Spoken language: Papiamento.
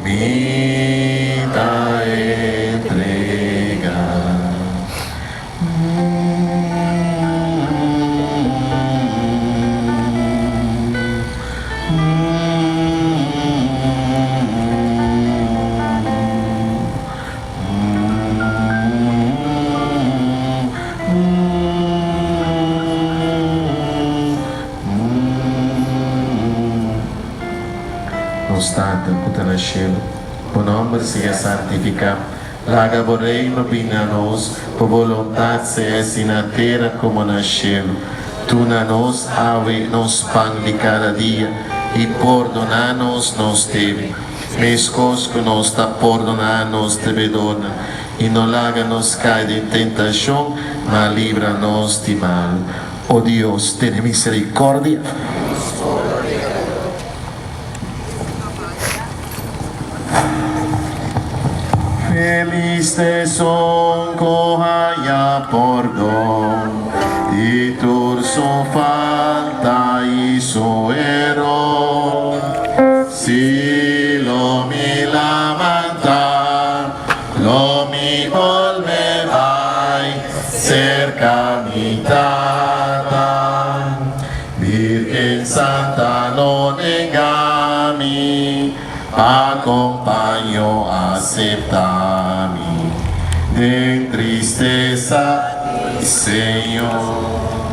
Mi ta entrega. Nos Tata ku ta na shelu, bo nòmber sea santifiká. Laga bo Reino bini na nos, bo boluntat sea hasi na tera komo na shelu. Duna nos awe nos pan di kada dia, i pordoná nos nos debe, meskos ku nos ta pordoná nos debedornan. I no laga nos kai den tentashon, ma libra nos di mal. O Dios, tene miserikordia. Felis t'esun ku haña pordon di tur su falta i su eror. Si lo mi lamantá, lo mi bolbe bai serka mi Tata. Birgen Santa no nenga mi, pa kompaño asepta mi den tristesa, Señor.